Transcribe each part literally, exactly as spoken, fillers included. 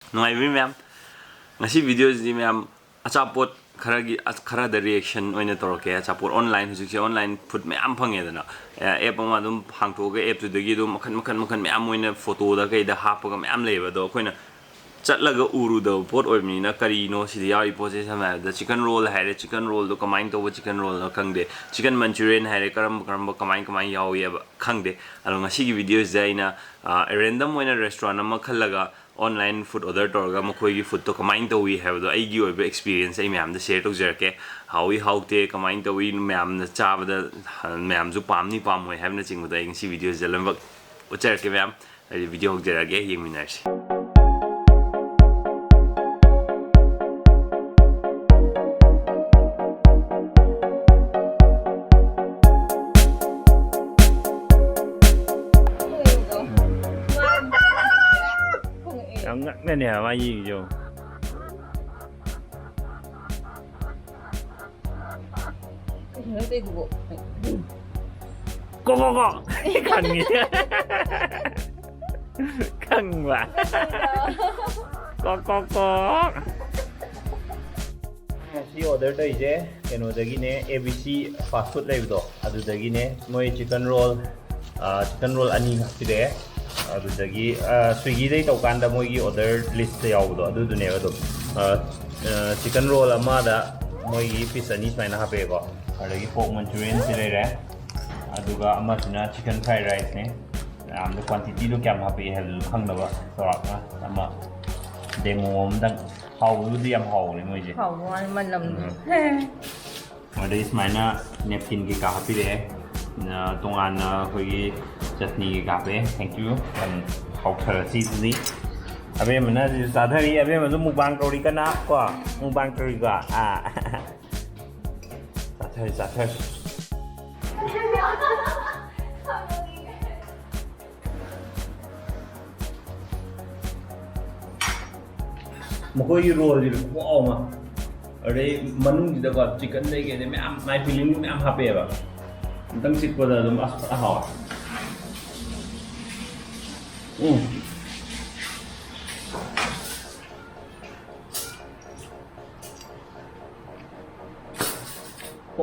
ꯅꯨꯡꯉꯥꯏꯕꯤꯔꯤ ꯃꯌꯥꯝ? ꯉꯁꯤ ꯚꯤꯗꯤꯑꯣꯁꯤꯗꯤ ꯃꯌꯥꯝ ꯑꯆꯥꯄꯣꯠ ꯈꯔꯒꯤ, ꯑ-, ꯈꯔꯗ ꯔꯤꯌꯦꯛꯁꯟ ꯑꯣꯏꯅ ꯇꯧꯔꯛꯀꯦ꯫ ꯑꯆꯥꯄꯣꯠ ꯑꯣꯟꯂꯥꯏꯟ, ꯍꯧꯖꯤꯛꯁꯦ ꯑꯣꯟꯂꯥꯏꯟ ꯐꯨꯗ ꯃꯌꯥꯝ ꯐꯪꯉꯦꯗꯅ꯫ ꯑꯦ, ꯑꯦꯞ ꯑꯃ ꯑꯗꯨꯝ ꯍꯥꯡꯇꯣꯛꯑꯒ ꯑꯦꯞꯇꯨꯗꯒꯤ ꯑꯗꯨꯝ ꯃꯈꯟ, ꯃꯈꯟ, ꯃꯈꯟ ꯃꯌꯥꯝ ꯃꯣꯏꯅ ꯐꯣꯇꯣꯗ ꯀꯩꯗ ꯍꯥꯞꯄꯒ ꯃꯌꯥꯝ ꯂꯩꯌꯦꯕ꯫ ꯑꯗꯣ ꯑꯩꯈꯣꯏꯅ ꯆꯠꯂꯒ ꯎꯔꯨꯗꯕ ꯄꯣꯠ ꯑꯣꯏꯕꯅꯤꯅ ꯀꯔꯤꯅꯣ ꯁꯤꯗ ꯌꯥꯎꯔꯤ ꯄꯣꯠꯁꯦ? ꯁꯝꯅ ꯍꯥꯏꯔꯕꯗ ꯆꯤꯀꯟ ꯔꯣꯜ ꯍꯥꯏꯔꯦ, ꯆꯤꯀꯟ ꯔꯣꯜꯗꯣ ꯀꯃꯥꯏꯅ ꯇꯧꯕ ꯆꯤꯀꯟ ꯔꯣꯜꯅꯣ ꯈꯪꯗꯦ꯫ ꯆꯤꯀꯟ ꯃꯟꯆꯨꯔꯤꯌꯟ ꯍꯥꯏꯔꯦ, ꯀꯔꯝꯕ ꯀꯔꯝꯕ ꯀꯃꯥꯏ ꯀꯃꯥꯏꯅ ꯌꯥꯎꯏꯑꯕ ꯈꯪꯗꯦ꯫ ꯑꯗꯣ ꯉꯁꯤꯒꯤ ꯚꯤꯗꯤꯑꯣꯁꯤꯗ ꯑꯩꯅ, ꯑ, ꯔꯦꯟꯗꯝ ꯑꯣꯏꯅ ꯔꯦꯁꯇꯨꯔꯦꯟ ꯑꯃ ꯈꯜꯂꯒ ꯑꯣꯟꯂꯥꯏꯟ ꯐꯨꯗ ꯑꯣꯔꯗꯔ ꯇꯧꯔꯒ ꯃꯈꯣꯏꯒꯤ ꯐꯨꯗꯇꯣ ꯀꯃꯥꯏꯅ ꯇꯧꯏ ꯍꯥꯏꯕꯗꯣ ꯑꯩꯒꯤ ꯑꯣꯏꯕ ꯑꯦꯛꯁꯄꯤꯔꯤꯌꯦꯟꯁ ꯑꯩ ꯃꯌꯥꯝꯗ ꯁꯦꯌꯔ ꯇꯧꯖꯔꯛꯀꯦ꯫ ꯍꯥꯎꯏ ꯍꯥꯎꯇꯦ, ꯀꯃꯥꯏꯅ ꯇꯧꯏ, ꯃꯌꯥꯝꯅ ꯆꯥꯕꯗ, ꯑ, ꯃꯌꯥꯝꯁꯨ ꯄꯥꯝꯅꯤ ꯄꯥꯝꯃꯣꯏ ꯍꯥꯏꯕꯅꯆꯤꯡꯕꯗꯣ ꯑꯩ ꯉꯁꯤ ꯚꯤꯗꯤꯑꯣꯁꯤꯗ ꯂꯣꯏꯅꯃꯛ ꯎꯠꯆꯔꯛꯀꯦ ꯃꯌꯥꯝ꯫ ꯑꯗꯨꯗꯤ ꯚꯤꯗꯤꯑꯣ ꯍꯧꯖꯔꯛꯑꯒꯦ, ꯌꯦꯡꯃꯤꯟꯅꯔꯁꯤ꯫ ꯌꯥꯝ ꯉꯛꯅꯅꯦ ꯍꯥꯏꯕ ꯃꯥ ꯌꯦꯡꯉꯤꯁꯦ꯫ ꯀꯩꯅꯣ ꯇꯧꯏꯗꯨꯕꯣ? ꯀꯣ, ꯀꯣ, ꯀꯣ꯫ ꯈꯪꯉꯤ꯫ ꯈꯪꯕ꯫ ꯀꯣ, ꯀꯣ, ꯀꯣ꯫ ꯁꯤ ꯑꯣꯔꯗꯔ ꯇꯧꯔꯤꯁꯦ ꯀꯩꯅꯣꯗꯒꯤꯅꯦ, A B C fast food ꯂꯩꯕꯗꯣ, ꯑꯗꯨꯗꯒꯤꯅꯦ꯫ ꯃꯣꯏ ꯆꯤꯀꯟ ꯔꯣꯜ, ꯑ, ꯆꯤꯀꯟ ꯔꯣꯜ ꯑꯅꯤ ꯍꯥꯞꯄꯤꯔꯛꯑꯦ꯫ ꯑꯗꯨꯗꯒꯤ, ꯑ, ꯁ꯭ꯋꯤꯒꯤꯗꯩ ꯇꯧꯀꯥꯟꯗ ꯃꯣꯏꯒꯤ ꯑꯣꯔꯗꯔ ꯂꯤꯁꯇ ꯌꯥꯎꯕꯗꯣ ꯑꯗꯨꯗꯨꯅꯦꯕ ꯑꯗꯨꯝ꯫ ꯑ, ꯑ, ꯆꯤꯀꯟ ꯔꯣꯜ ꯑꯃꯗ ꯃꯣꯏꯒꯤ ꯄꯤꯁ ꯑꯅꯤ ꯁꯨꯃꯥꯏꯅ ꯍꯥꯞꯄꯛꯑꯦꯀꯣ꯫ ꯑꯗꯒꯤ ꯄꯣꯔꯛ ꯃꯟꯆꯨꯔꯤꯌꯟꯁꯤ ꯂꯩꯔꯦ꯫ ꯑꯗꯨꯒ ꯑꯃꯁꯤꯅ ꯆꯤꯀꯟ ꯐ꯭ꯔꯥꯏ ꯔꯥꯏꯁꯅꯦ꯫ ꯃꯌꯥꯝꯗ ꯀ꯭ꯋꯥꯟꯇꯤꯇꯤꯗꯣ ꯀꯌꯥꯝ ꯍꯥꯞꯄꯛꯑꯦ ꯍꯥꯏꯕꯗꯨꯁꯨ ꯈꯪꯗꯕ ꯆꯥꯎꯔꯥꯛꯅ꯫ ꯑꯃ ꯗꯦꯃꯣ ꯑꯃꯗꯪ꯫ ꯍꯥꯎꯕꯕꯨꯗꯤ ꯌꯥꯝ ꯍꯥꯎꯕꯅꯦ ꯃꯣꯏꯁꯦ꯫ ꯍꯥꯎꯕ ꯋꯥꯅꯤ, ꯃꯅꯝꯗꯣ꯫ ꯎꯝ꯫ ꯑꯗꯩ ꯁꯨꯃꯥꯏꯅ ꯅꯦꯞꯀꯤꯟ ꯀꯩꯀꯥ ꯍꯥꯞꯄꯤꯔꯛꯑꯦ꯫ ꯑ, ꯇꯣꯉꯥꯟꯅ ꯑꯩꯈꯣꯏꯒꯤ ꯆꯠꯅꯤ ꯀꯩꯀꯥ ꯍꯥꯞꯄꯛꯑꯦ꯫ Thank you꯫ ꯌꯥꯝ ꯍꯥꯎꯊꯔꯁꯤ ꯑꯗꯨꯗꯤ꯫ ꯑꯕꯦꯝꯃꯅ ꯍꯧꯖꯤꯛ ꯆꯥꯊꯔꯤ꯫ ꯑꯕꯦꯝꯃꯁꯨ ꯃꯨꯛꯕꯥꯡ ꯇꯧꯔꯤ ꯀꯟꯅ ꯀꯣ꯫ ꯃꯨꯛꯕꯥꯡ ꯇꯧꯔꯤꯀꯣ꯫ ꯑꯥ꯫ ꯆꯥꯊꯔꯁꯤ, ꯆꯥꯊꯔꯁꯤ꯫ ꯃꯈꯣꯏꯒꯤ ꯔꯣꯜꯁꯤꯗꯤ ꯈꯨꯍꯥꯎ ꯑꯃ꯫ ꯑꯗꯩ ꯃꯅꯨꯡꯁꯤꯗꯀꯣ ꯆꯤꯀꯟꯗꯒꯤ ꯑꯗꯩ ꯃꯌꯥꯝ ꯃꯥꯏ ꯐꯤꯂꯤꯡ ꯃꯌꯥꯝ ꯍꯥꯞꯄꯛꯑꯦꯕ꯫ ꯑꯝꯇꯪ ꯆꯤꯛꯄꯗ ꯑꯗꯨꯝ ꯑꯁ ꯐꯖꯅ ꯍꯥꯎꯋꯦ꯫ ꯎꯝ꯫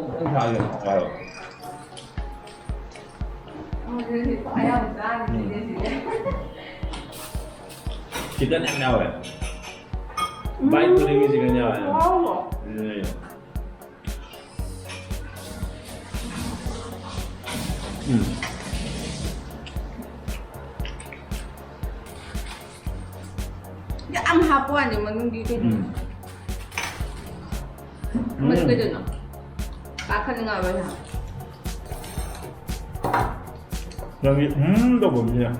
ꯈꯤꯇꯪ ꯊꯥꯒꯦ ꯍꯥꯏꯔꯣ꯫ ꯈꯤꯇꯪ ꯌꯥꯝ ꯌꯥꯎꯋꯦ꯫ ꯕꯥꯏꯠ ꯈꯨꯗꯤꯡꯒꯤ ꯆꯤꯀꯟ ꯌꯥꯎꯋꯦ꯫ ꯎꯝ꯫ ꯌꯥꯝ ꯍꯥꯞꯄ ꯋꯥꯅꯤ ꯃꯅꯨꯡꯒꯤ ꯀꯩꯅꯣ꯫ ꯎꯝ꯫ ꯃꯅꯨꯡ ꯎꯝ꯫ ꯀꯩꯗꯧꯅꯣ? ꯀꯥꯈꯠꯅꯤꯡꯉꯛꯑꯕ ꯍꯥ? ꯅꯪꯒꯤ ꯎꯝ ꯇꯧꯕ ꯃꯤꯅ꯫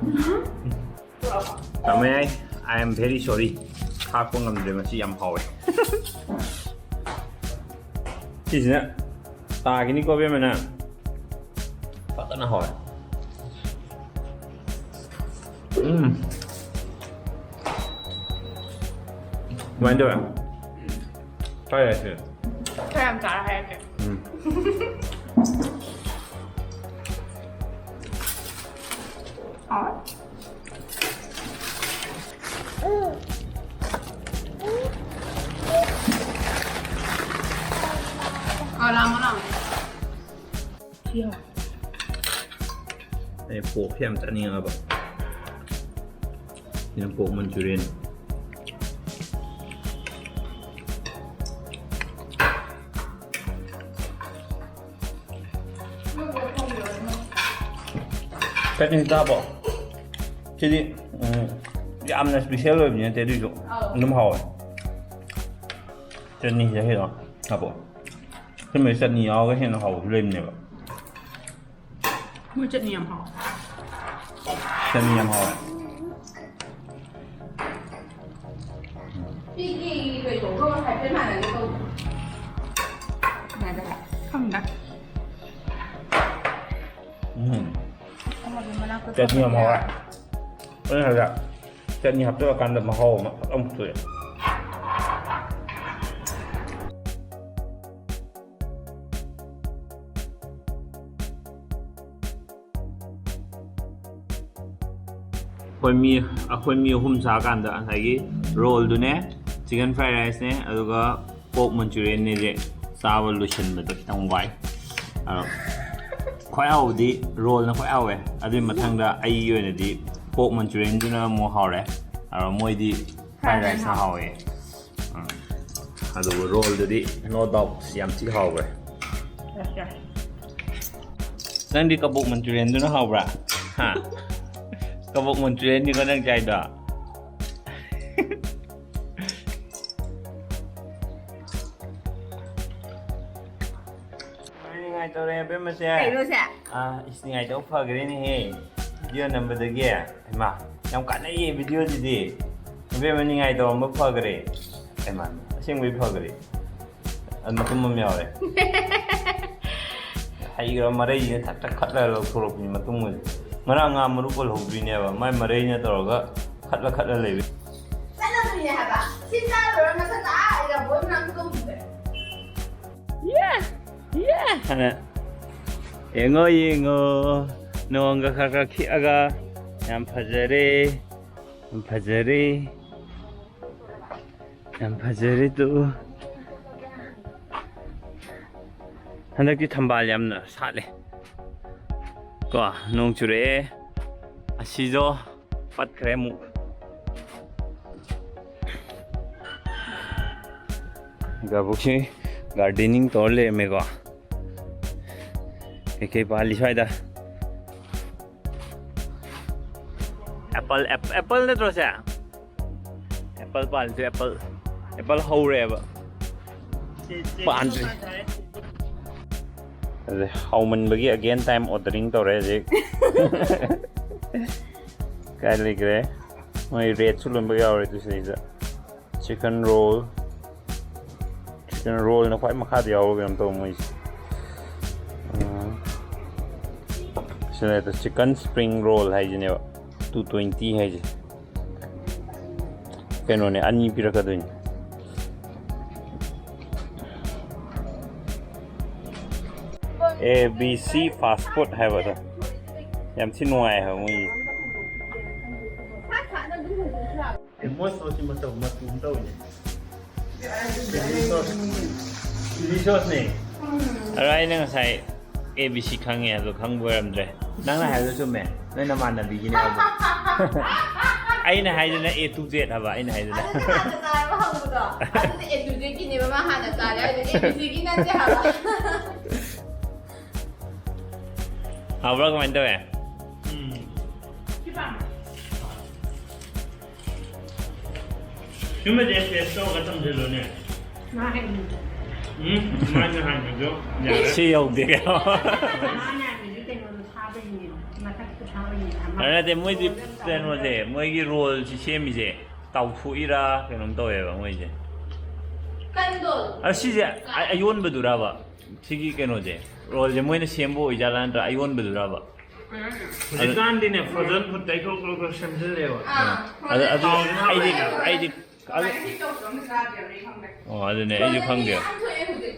ꯇꯥꯃꯣ ꯌꯥꯏ, I am very sorry꯫ ꯈꯥꯛꯄ ꯉꯝꯗ꯭ꯔꯦ, ꯃꯁꯤ ꯌꯥꯝ ꯍꯥꯎꯋꯦ꯫ ꯁꯤꯁꯤꯅ ꯇꯥꯈꯤꯅꯤꯀꯣ, ꯕꯦꯝꯃꯅ꯫ ꯐꯖꯅ ꯍꯥꯎꯋꯦ꯫ ꯎꯝ꯫ ꯀꯃꯥꯏꯅ ꯇꯧꯋꯦ? ꯐ꯭ꯔꯥꯏ ꯔꯥꯏꯁꯁꯦ꯫ ꯈꯔ ꯌꯥꯝ ꯆꯥꯔ ꯍꯥꯏꯔꯛꯀꯦ꯫ ꯎꯝ꯫ ꯍꯥꯎꯋꯦ꯫ ꯑ, ꯂꯥꯝꯃꯣ, ꯂꯥꯝꯃꯣ꯫ ꯁꯤ ꯍꯥꯎꯋꯦ꯫ ꯑꯩ ꯄꯣꯛꯁꯦ ꯌꯥꯝ ꯆꯥꯅꯤꯡꯉꯛꯑꯕ꯫ ꯁꯤꯅ ꯄꯣꯛ ꯃꯟꯆꯨꯔꯤꯌꯟ꯫ ꯆꯠꯅꯤ ꯆꯥꯕꯣ? ꯁꯤꯗꯤ, ꯎꯝ, ꯌꯥꯝꯅ ꯏꯁꯄꯤꯁꯦꯜ ꯑꯣꯏꯕꯗꯤ ꯅꯠꯇꯦ, ꯑꯗꯨꯏꯁꯨ ꯑꯧ꯫ ꯑꯗꯨꯝ ꯍꯥꯎꯋꯦ꯫ ꯆꯠꯅꯤꯁꯦ ꯍꯦꯟꯅ ꯍꯥꯞꯄꯣ꯫ ꯁꯤꯟꯕꯩ ꯆꯠꯅꯤ ꯌꯥꯎꯔꯒ ꯍꯦꯟꯅ ꯍꯥꯎꯕꯁꯨ ꯂꯩꯕꯅꯦꯕ꯫ ꯃꯣꯏ ꯆꯠꯅꯤ ꯌꯥꯝ ꯍꯥꯎꯋꯦ꯫ ꯆꯠꯅꯤ ꯌꯥꯝ ꯍꯥꯎꯋꯦ꯫ ꯁꯤꯒꯤ ꯀꯩꯅꯣꯒ ꯍꯥꯏꯐꯦꯠ ꯃꯥꯟꯅꯒꯦ ꯇꯧꯕ꯫ ꯃꯥꯟꯅꯗꯦ꯫ ꯈꯪꯗꯦ꯫ ꯎꯝ꯫ ꯑꯃꯗꯨ ꯃꯅꯥꯛꯇ ꯆꯠꯅꯤ ꯌꯥꯝ ꯍꯥꯎꯋꯦ꯫ ꯑꯩꯅ ꯍꯥꯏꯕꯗ ꯆꯠꯅꯤ ꯍꯥꯞꯆꯤꯜꯂꯀꯥꯟꯗ ꯃꯍꯥꯎ ꯑꯃ ꯐꯖꯅ ꯄꯨꯊꯣꯛꯑꯦ꯫ ꯑꯩꯈꯣꯏ ꯃꯤ, ꯑꯩꯈꯣꯏ ꯃꯤ ꯑꯍꯨꯝ ꯆꯥꯀꯥꯟꯗ ꯉꯁꯥꯏꯒꯤ ꯔꯣꯜꯗꯨꯅꯦ, ꯆꯤꯀꯟ ꯐ꯭ꯔꯥꯏ ꯔꯥꯏꯁꯅꯦ, ꯑꯗꯨꯒ ꯄꯣꯛ ꯃꯟꯆꯨꯔꯤꯌꯟꯅꯦꯁꯦ ꯆꯥꯕ ꯂꯣꯏꯁꯤꯟꯕꯗ ꯈꯤꯇꯪ ꯋꯥꯏ꯫ ꯑꯗꯣ ꯈ꯭ꯋꯥꯏ ꯍꯥꯎꯕꯗꯤ ꯔꯣꯜꯅ ꯈ꯭ꯋꯥꯏ ꯍꯥꯎꯋꯦ꯫ ꯑꯗꯨꯒꯤ ꯃꯊꯪꯗ ꯑꯩꯒꯤ ꯑꯣꯏꯅꯗꯤ ꯄꯣꯛ ꯃꯟꯆꯨꯔꯤꯌꯟꯗꯨꯅ ꯑꯃꯨꯛ ꯍꯥꯎꯔꯦ꯫ ꯑꯗꯣ ꯃꯣꯏꯗꯤ ꯐ꯭ꯔꯥꯏ ꯔꯥꯏꯁꯅ ꯍꯥꯎꯋꯦ꯫ ꯎꯝ꯫ ꯑꯗꯨꯕꯨ ꯔꯣꯜꯗꯨꯗꯤ ꯅꯣ ꯗꯥꯎꯠ ꯌꯥꯝ ꯊꯤ ꯍꯥꯎꯈ꯭ꯔꯦ꯫ ꯅꯪꯗꯤ ꯀꯕꯣꯛ ꯃꯟꯆꯨꯔꯤꯌꯟꯗꯨꯅ ꯍꯥꯎꯕ꯭ꯔꯥ? ꯍꯥ? ꯀꯕꯣꯛ ꯃꯟꯆꯨꯔꯤꯌꯟꯅꯤꯀꯣ ꯅꯪ ꯆꯥꯏꯗꯣ꯫ ꯅꯤꯡꯉꯥꯏ ꯇꯧꯔꯦ ꯑꯕꯦꯝꯃꯁꯦ꯫ ꯀꯩꯅꯣꯁꯦ? ꯑꯥ, ꯏꯁ, ꯅꯤꯡꯉꯥꯏ ꯇꯧꯕ ꯐꯈ꯭ꯔꯦꯅꯦꯍꯦ꯫ ꯚꯤꯗꯤꯑꯣ ꯅꯝꯕꯗꯒꯤ꯫ ꯍꯩꯃꯥ, ꯌꯥꯝ ꯀꯥꯟꯅꯩꯌꯦ ꯚꯤꯗꯤꯑꯣꯁꯤꯗꯤ꯫ ꯑꯕꯦꯝꯃ ꯅꯤꯡꯉꯥꯏ ꯇꯧꯔꯝꯕ ꯐꯈ꯭ꯔꯦ꯫ ꯍꯩꯃꯥ, ꯑꯁꯦꯡꯕꯩ ꯐꯈ꯭ꯔꯦ꯫ ꯑꯗꯨ ꯃꯇꯨꯝ ꯑꯃ ꯌꯥꯎꯔꯦ꯫ ꯍꯩꯈ꯭ꯔꯕ ꯃꯔꯩꯁꯤꯅ ꯊꯛ ꯊꯛ ꯈꯠꯂꯒ ꯂꯧꯊꯣꯔꯛꯄꯅꯤ ꯃꯇꯨꯝꯒꯁꯦ꯫ ꯉꯔꯥꯡ ꯉꯥ ꯃꯔꯨ ꯄꯜꯍꯧꯗ꯭ꯔꯤꯅꯦꯕ, ꯃꯥꯏ ꯃꯔꯩꯅ ꯇꯧꯔꯒ ꯈꯠꯂ ꯈꯠꯂ ꯂꯩꯕ꯫ ꯆꯠꯂꯗꯣꯏꯅꯦ ꯍꯥꯏꯕ꯫ ꯁꯤ ꯆꯥ ꯂꯣꯏꯔ ꯃꯊꯛꯇ ꯑꯥ ꯏꯔꯥꯕꯣꯠ ꯃꯅꯥꯛꯇ ꯇꯧꯈꯤꯕꯅꯦ꯫ ꯌꯦ! ꯌꯦ! ꯍꯥꯏꯅ ꯌꯦꯡꯉꯣ, ꯌꯦꯡꯉꯣ꯫ ꯅꯣꯡꯒ ꯈꯔ ꯈꯔ ꯈꯤꯛꯑꯒ ꯌꯥꯝ ꯐꯖꯔꯦ꯫ ꯌꯥꯝ ꯐꯖꯔꯦ꯫ ꯌꯥꯝ ꯐꯖꯔꯦ ꯇꯨ꯫ ꯍꯟꯗꯛꯇꯤ ꯊꯝꯕꯥꯜ ꯌꯥꯝꯅ ꯁꯥꯠꯂꯦ꯫ ꯀꯣ, ꯅꯣꯡ ꯆꯨꯔꯛꯑꯦ꯫ ꯑꯁꯤꯁꯨ ꯄꯠꯈ꯭ꯔꯦ ꯑꯃꯨꯛ꯫ ꯂꯧꯕꯨꯛꯁꯤ gardening ꯇꯧꯔ ꯂꯩꯔꯝꯃꯦꯀꯣ꯫ ꯀꯩꯀꯩ ꯄꯥꯜꯂꯤ ꯁ꯭ꯋꯥꯏꯗ? ꯑꯦꯄꯜ, ꯑꯦꯞ-, ꯑꯦꯄꯜ ꯅꯠꯇ꯭ꯔꯣ ꯁꯦ? ꯑꯦꯄꯜ ꯄꯥꯜꯂꯤꯁꯦ ꯑꯦꯄꯜ꯫ ꯑꯦꯄꯜ ꯍꯧꯔꯦꯕ꯫ ꯄꯥꯟꯗ꯭ꯔꯤ꯫ ꯑꯗꯩ ꯍꯥꯎꯃꯟꯕꯒꯤ again time ordering ꯇꯧꯔꯦ ꯍꯧꯖꯤꯛ꯫ ꯀꯥꯏ ꯂꯩꯈ꯭ꯔꯦ? ꯃꯣꯏ ꯔꯦꯠꯁꯨ ꯂꯣꯏꯅꯃꯛ ꯌꯥꯎꯔꯦ ꯑꯗꯨ ꯁꯤꯗꯩꯁꯤꯗ꯫ Chicken roll꯫ Chicken rollꯅ ꯈ꯭ꯋꯥꯏ ꯃꯈꯥꯗ ꯌꯥꯎꯕ ꯀꯩꯅꯣꯝ ꯇꯧꯕ ꯃꯣꯏꯁꯦ꯫ ꯎꯝ꯫ ꯁꯤꯗ chicken spring roll ꯍꯥꯏꯁꯤꯅꯦꯕ꯫ Two twenty ꯍꯥꯏꯁꯦ꯫ ꯀꯩꯅꯣꯅꯦ, ꯑꯅꯤ ꯄꯤꯔꯛꯀꯗꯣꯏꯅꯦ꯫ A B C fast food ꯍꯥꯏꯕꯗꯣ꯫ ꯌꯥꯝ ꯊꯤ ꯅꯨꯡꯉꯥꯏ ꯍꯥꯏꯕ ꯃꯣꯏꯒꯤ꯫ ꯃꯣꯏ ꯁꯣꯁꯁꯤ ꯃꯇꯧ ꯃꯇꯨ ꯑꯃ ꯇꯧꯏꯅꯦ꯫ Chilli sauce. ꯆꯤꯂꯤ ꯁꯣꯁꯅꯦ꯫ ꯑꯗꯣ ꯑꯩꯅ ꯉꯁꯥꯏ ꯑꯦ ꯕꯤ ꯁꯤ ꯈꯪꯉꯦ ꯍꯥꯏꯕꯗꯣ ꯈꯪꯕ ꯑꯣꯏꯔꯝꯗ꯭ꯔꯦ꯫ ꯅꯪꯅ ꯍꯥꯏꯕꯗꯣ ꯆꯨꯝꯃꯦ꯫ ꯅꯣꯏ ꯅꯃꯥꯟꯅꯕꯤꯒꯤꯅꯦ ꯍꯥꯏꯕꯗꯣ꯫ ꯑꯩꯅ ꯍꯥꯏꯗꯨꯅ A to Z ꯍꯥꯏꯕ, ꯑꯩꯅ ꯍꯥꯏꯗꯨꯅ꯫ ꯑꯗꯨꯗꯤ ꯍꯥꯟꯅ ꯆꯥꯔꯕ ꯍꯪꯕꯗꯣ꯫ ꯑꯗꯨꯗꯤ A to Zꯒꯤꯅꯦꯕ ꯃꯥ ꯍꯥꯟꯅ ꯆꯥꯔꯦ ꯍꯥꯏꯗꯣ, A B Cꯒꯤ ꯅꯠꯇꯦ ꯍꯥꯏꯕ꯫ ꯍꯥꯎꯕ꯭ꯔꯥ, ꯀꯃꯥꯏꯅ ꯇꯧꯋꯦ? ꯎꯝ꯫ ꯁꯤ ꯄꯥꯝꯃꯦ꯫ ꯁꯤꯃꯗꯤ ꯇꯦꯁ ꯇꯧꯔꯒ ꯊꯝꯖꯤꯜꯂꯨꯅꯦ꯫ ꯃꯥ ꯍꯩꯅꯤꯡꯕ꯫ ꯎꯝ, ꯃꯥꯅ ꯍꯥꯟꯕꯗꯣ ꯌꯥꯔꯦ꯫ ꯁꯤ ꯌꯧꯗꯦ ꯀꯩꯅꯣ꯫ ꯃꯥꯅ ꯍꯥꯏꯕꯗꯤ ꯀꯩꯅꯣꯗꯣ ꯊꯥꯕꯩꯅꯦ꯫ ꯃꯊꯛꯇ ꯊꯥꯕꯩꯅꯦ꯫ ꯑꯗꯨ ꯅꯠꯇꯦ, ꯃꯣꯏꯗꯤ ꯀꯩꯅꯣꯁꯦ, ꯃꯣꯏꯒꯤ ꯔꯣꯜꯁꯤ ꯁꯦꯝꯃꯤꯁꯦ ꯇꯥꯎꯊꯣꯛꯏꯔꯥ ꯀꯩꯅꯣꯝ ꯇꯧꯋꯦꯕ ꯃꯣꯏꯁꯦ꯫ ꯀꯟꯗꯣ꯫ ꯑ, ꯁꯤꯁꯦ ꯑ-, ꯑꯌꯣꯟꯕꯗꯨꯔꯕ? ꯁꯤꯒꯤ ꯀꯩꯅꯣꯁꯦ, ꯔꯣꯜꯁꯦ ꯃꯣꯏꯅ ꯁꯦꯝꯕ ꯑꯣꯏꯖꯥꯠꯂꯥ ꯅꯠꯇ꯭ꯔ ꯑꯌꯣꯟꯕꯗꯨꯔꯕ? ꯍꯧꯖꯤꯛꯀꯥꯟꯗꯤꯅꯦ, frozen foodꯇꯩ ꯊꯣꯛ ꯊꯣꯛ ꯁꯦꯝꯖꯤꯜꯂꯦꯕ꯫ ꯑꯥ, ꯑꯗꯨ, ꯑꯗꯨ ꯍꯥꯎꯗꯤ ꯑꯩꯗꯤ, ꯍꯥꯎꯕꯅꯦ꯫ ꯑꯩꯗꯤ, ꯑꯗꯨ, ꯑꯣ, ꯑꯗꯨꯅꯦ, ꯑꯩꯁꯨ ꯈꯪꯗꯦ꯫ ꯌꯥꯝ ꯊꯣꯛꯑꯦ ꯍꯧꯖꯤꯛ꯫